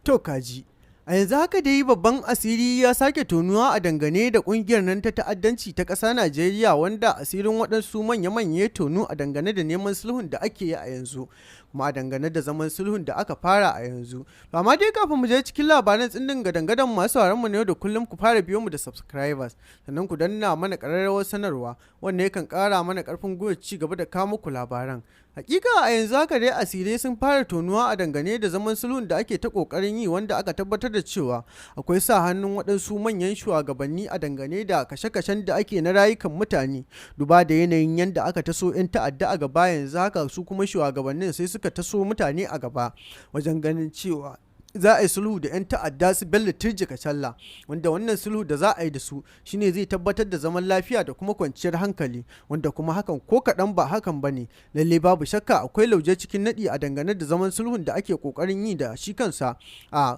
To kaji. A yanzu haka dai babban asiri ya sake tonuwa a dangane da kungiyar nan ta ta'addanci ta ƙasa Najeriya, wanda asirin waɗansu manya-manya ya tonu a dangane da neman sulhun da ake yi a yanzu, kuma a dangane da zaman sulhun da aka fara a yanzu. To amma dai kafin mu je cikin labaran tsindin gadan-gadan, masu mu ne da kullum, ku fara biyo mu da subscribers, sannan ku danna mana ƙararrawar sanarwa, wanda yakan ƙara mana ƙarfin gwiwa ci gaba da kawo muku labaran. Hakika a yanzu haka dai asirai sun fara tonuwa a dangane da zaman sulhun da ake ta kokarin yi, wanda aka tabbatar da cewa akwai sa hannun waɗansu manyan shugabanni a dangane da kashe-kashen da ake na rayukan mutane. Duba da yanayin yadda aka taso 'yan ta'adda a gaba, yanzu haka su kuma shugabannin sai suka taso mutane a gaba wajen ganin cewa za a yi sulhu da 'yan ta'adda su Bello Turji Kacalla, wanda wannan sulhu da za a yi da su shine zai tabbatar da zaman lafiya da kuma kwanciyar hankali, wanda kuma hakan ko kaɗan ba hakan ba ne. Lalle babu shakka akwai lauje cikin naɗi a dangane da zaman sulhun da ake ƙoƙarin yi da shi kansa a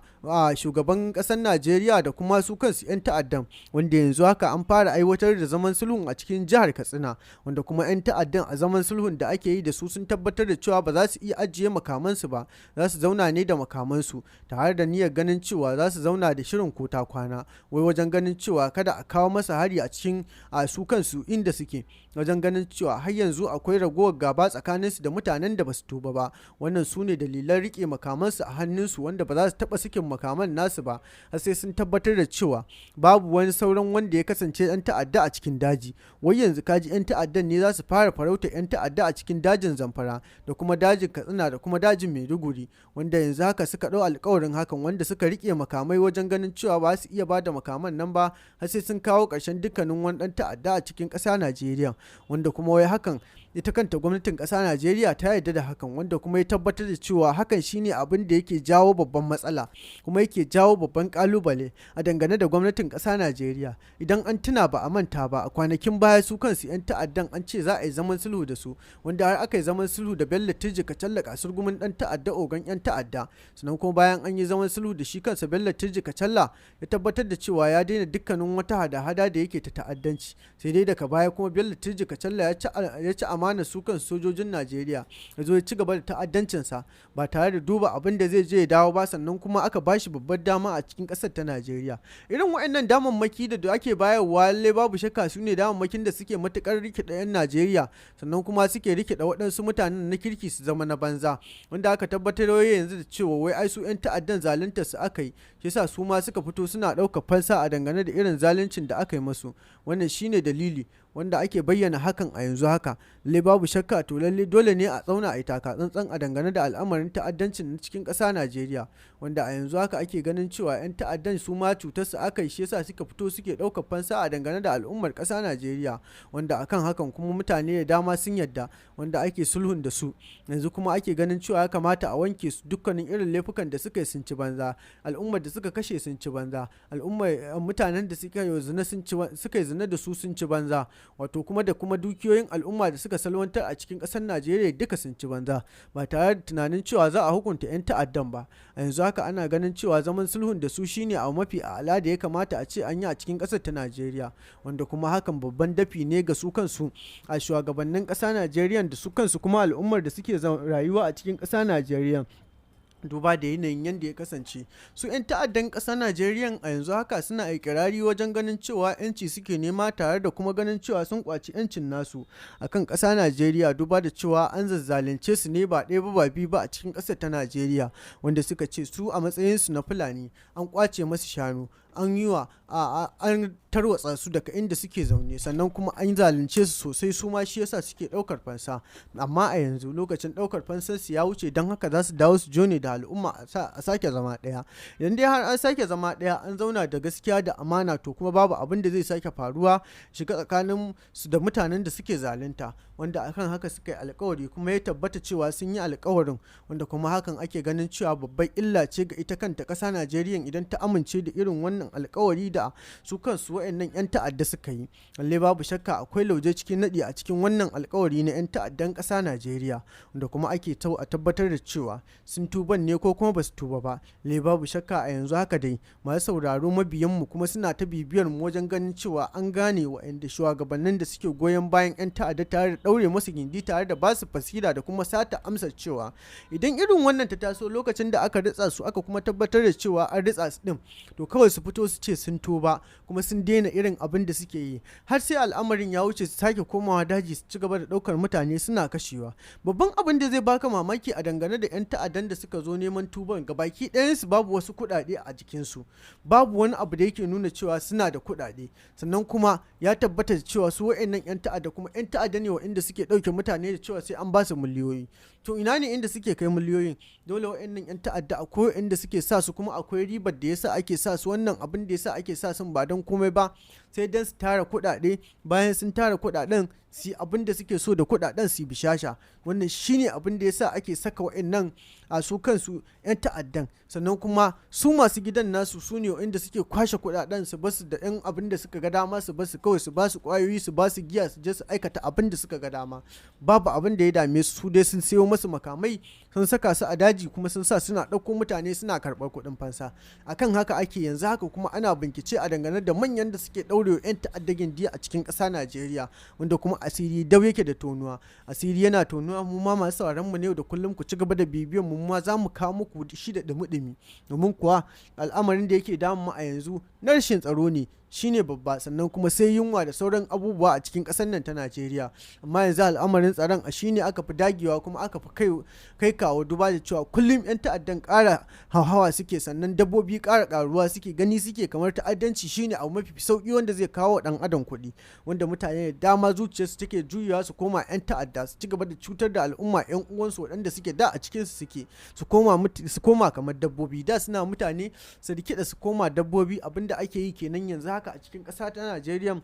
shugaban ƙasar Najeriya da kuma su kansu 'yan ta'addan, wanda yanzu haka an fara aiwatar da zaman sulhun a cikin jihar Katsina, wanda kuma 'yan ta'addan a zaman sulhun da ake yi da su sun tabbatar da cewa ba za su iya ajiye makamansu ba, za su zauna ne da makamansu, tare da niyyar ganin cewa za su zauna da shirin kota kwana, wai wajen ganin cewa kada a kawo masa hari a cikin a su kansu inda suke, wajen ganin cewa har yanzu akwai ragowar gaba tsakaninsu da mutanen da basu tuba ba. Wannan su ne dalilan rike makamansu a hannunsu, wanda ba za su taba sakin makaman nasu ba har sai sun tabbatar da cewa babu wani sauran wanda ya kasance yan ta'adda a cikin daji. Wai yanzu kaji yan ta'addan ne za su fara farauta yan ta'adda a cikin dajin Zamfara da kuma dajin Katsina da kuma dajin Maiduguri, wanda yanzu haka suka ɗau alkawarin hakan, wanda suka rike makamai wajen ganin cewa ba su iya bada makaman nan ba har sai sun kawo ƙarshen dukkanin wani ɗan ta'adda a cikin ƙasa Najeriya, wanda kuma wai hakan ita kanta gwamnatin ƙasa Najeriya ta yarda da hakan, wanda kuma ya tabbatar da cewa hakan shine abin da yake jawo babban matsala kuma yake jawo babban kalubale a dangane da gwamnatin ƙasa Najeriya. Idan an tuna ba a manta ba, a kwanakin baya su kansu 'yan ta'addan an ce za a yi zaman sulhu da su, wanda har aka yi zaman sulhu da Bello Turji Kacalla, kasurgumin dan ta'adda, ogan 'yan ta'adda. Sannan kuma bayan an yi zaman sulhu da shi kansa Bello Turji Kacalla, ya tabbatar da cewa ya daina dukkanin wata hada-hada da yake ta ta'addanci. Sai dai daga baya kuma Bello Turji Kacalla ya ci amana su kan sojojin Najeriya, ya zo ya ci gaba da ta'addancinsa ba tare da duba abin da zai je ya dawo ba. Sannan kuma aka bashi babbar dama a cikin ƙasar ta Najeriya. Irin waɗannan damammaki da ake bayarwa, lallai babu shakka su ne damammakin da suke matukar rikida 'yan Najeriya, sannan kuma suke rikida waɗansu mutanen na kirki su zama na banza, wanda aka tabbatar yanzu da cewa wai ai su 'yan ta'addan zalunta su aka yi, shi yasa su ma suka fito suna ɗaukar fansa a dangane da irin zaluncin da aka yi masu. Wannan shine dalili wanda ake bayyana hakan a yanzu haka. Lalle babu shakka, to lalle dole ne a tsauna a yi taka tsantsan a dangane da al'amarin ta'addancin na cikin ƙasa Najeriya, wanda a yanzu haka ake ganin cewa 'yan ta'addan su ma cutar su aka yi, shi yasa suka fito suke ɗaukar fansa a dangane da al'ummar ƙasa Najeriya, wanda akan hakan kuma mutane da dama sun yadda, wanda ake sulhun da su yanzu. Kuma ake ganin cewa ya kamata a wanke su dukkanin irin laifukan da suka yi, sun ci banza. Al'ummar da suka kashe sun ci banza, al'ummar mutanen da suka yi zina sun ci, suka yi zina da su sun ci banza, wato kuma da kuma dukiyoyin al'umma da suka salwantar a cikin ƙasar Najeriya duka sun ci banza, ba tare da tunanin cewa za a hukunta 'yan ta'addan ba. A yanzu haka ana ganin cewa zaman sulhun da su shine abu mafi a'ala da ya kamata a ce an yi a cikin ƙasar ta Najeriya, wanda kuma hakan babban dafi ne ga su kansu a shugabannin ƙasa Najeriya da su kansu kuma al'ummar da suke rayuwa a cikin ƙasa Najeriya. Duba da yanayin yadda ya kasance su 'yan ta'addan ƙasar Najeriya a yanzu haka suna ikirari wajen ganin cewa 'yanci suke nema, tare da kuma ganin cewa sun kwaci 'yancin nasu akan ƙasa Najeriya, duba da cewa an zazzalunce su ne ba ɗaya ba ba biyu ba a cikin ƙasar ta Najeriya, wanda suka ce su a matsayinsu na Fulani an kwace masu shanu, an yi wa an tarwatsa su daga inda suke zaune, sannan kuma an zalunce su sosai su ma, shi yasa suke ɗaukar fansa. Amma a yanzu lokacin ɗaukar fansar su ya wuce, don haka za su dawo su jone da al'umma a sake zama ɗaya. Idan dai har an sake zama ɗaya, an zauna da gaskiya da amana, to kuma babu abin da zai sake faruwa shiga tsakanin su da mutanen da suke zalunta, wanda akan haka suka yi alkawari, kuma ya tabbata cewa sun yi alkawarin, wanda kuma hakan ake ganin cewa babbar illa ce ga ita kanta ƙasa Najeriya idan ta amince da irin wannan. wannan alkawari da su kansu wa'annan 'yan ta'adda suka yi. Lalle babu shakka akwai lauje cikin naɗi a cikin wannan alkawari na 'yan ta'addan ƙasa Najeriya, wanda kuma ake a tabbatar da cewa sun tuban ne ko kuma basu tuba ba. Lalle babu shakka a yanzu haka dai, masu sauraro, mabiyanmu kuma suna ta bibiyar mu wajen ganin cewa an gane wa'anda shugabannin da suke goyon bayan 'yan ta'adda tare da ɗaure masu gindi, tare da basu fasira da kuma sata amsar cewa idan irin wannan ta taso, lokacin da aka ritsa su, aka kuma tabbatar da cewa an ritsa su din, to kawai su fito su ce sun tuba kuma sun daina irin abin da suke yi, har sai al'amarin ya wuce, su sake komawa daji su ci gaba da ɗaukar mutane suna kashewa. Babban abin da zai baka mamaki a dangane da 'yan ta'addan da suka zo neman tuban, gabaki ɗayansu babu wasu kuɗaɗe a jikinsu, babu wani abu da yake nuna cewa suna da kuɗaɗe. Sannan kuma ya tabbata cewa su wa'annan 'yan ta'adda kuma 'yan ta'adda ne wa'inda suke ɗauke mutane da cewa sai an ba su miliyoyi. To, ina ne inda suke kai miliyoyin? Dole wa'annan 'yan ta'adda akwai inda suke sa su, kuma akwai ribar da yasa ake sa su. Wannan abin da yasa ake sa sun ba don komai ba sai don su tara kuɗaɗe. Bayan sun tara kuɗaɗen, su abin da suke so da kuɗaɗen, su bishasha. Wannan shine abin da yasa ake saka wa'annan a su kansu 'yan ta'addan. Sannan kuma su masu gidan nasu su ne inda suke kwashe kuɗaɗen, su basu da 'yan abin da suka ga dama, su basu kawai, su basu kwayoyi, su basu giya, su je su aikata abin da suka ga dama. Babu abin da ya dame su. Su dai sun sayo masu makamai, sun saka su a daji, kuma sun sa suna ɗauko mutane suna karɓar kuɗin fansa. Akan haka ake yanzu haka, kuma ana bincike a dangane da manyan da suke ɗaurewa 'yan ta'adda gindi a cikin ƙasa Najeriya, wanda kuma asiri dau yake da tonuwa, asiri yana tonuwa. Mu ma masu sauraron mu ne da kullum, ku ci gaba da bibiyan mu, ma za mu kawo muku shi da dumi-dumi, domin kuwa al'amarin da yake damu mu a yanzu na rashin tsaro ne shine babba, sannan kuma sai yunwa da sauran abubuwa a cikin ƙasar nan ta Najeriya. Amma yanzu al'amarin tsaron a shine aka fi dagewa kuma aka fi kai kawo, duba da cewa kullum 'yan ta'addan ƙara hauhawa suke, sannan dabbobi ƙara ƙaruwa suke. Gani suke kamar ta'addanci shine abu mafi sauƙi wanda zai kawo ɗan adam kuɗi, wanda mutane da dama zuciyarsu take juyawa su koma 'yan ta'adda, su ci gaba da cutar da al'umma 'yan uwansu waɗanda suke da a cikin su suke, su koma kamar dabbobi. Da suna mutane, su rikida su koma dabbobi. Abinda ake yi kenan yanzu haka a cikin ƙasa ta Najeriya.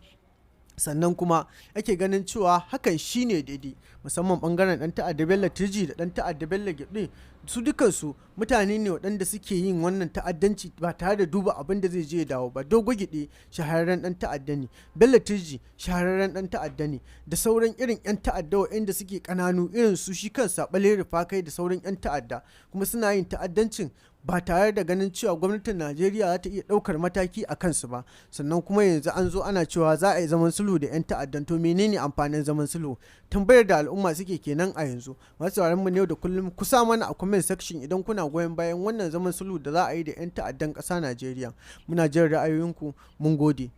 Sannan kuma ake ganin cewa hakan shine daidai, musamman bangaren dan ta'adda Bello Turji da dan ta'adda Bello Gyaɗe. Su dukansu mutane ne waɗanda suke yin wannan ta'addanci ba tare da duba abin da zai je ya dawo ba. Dogo Gyaɗe shahararren dan ta'adda ne, Bello Turji shahararren dan ta'adda ne, da sauran irin 'yan ta'adda waɗanda suke ƙananu irin su shi kansa Ɓaleri Fakai da sauran 'yan ta'adda. Kuma suna yin ta'addancin ba tare da ganin cewa gwamnatin Najeriya za ta iya ɗaukar mataki a kansu ba. Sannan kuma yanzu an zo ana cewa za a yi zaman sulhu da 'yan ta'addan. To, menene amfanin zaman sulhu? Tambayar da al'umma suke kenan a yanzu. Masu sauraron mu ne da kullum, ku sa mana a comment section idan kuna goyon bayan wannan zaman sulhu da za a yi da 'yan ta'addan ƙasa Najeriya. Muna jin ra'ayoyinku. Mun gode.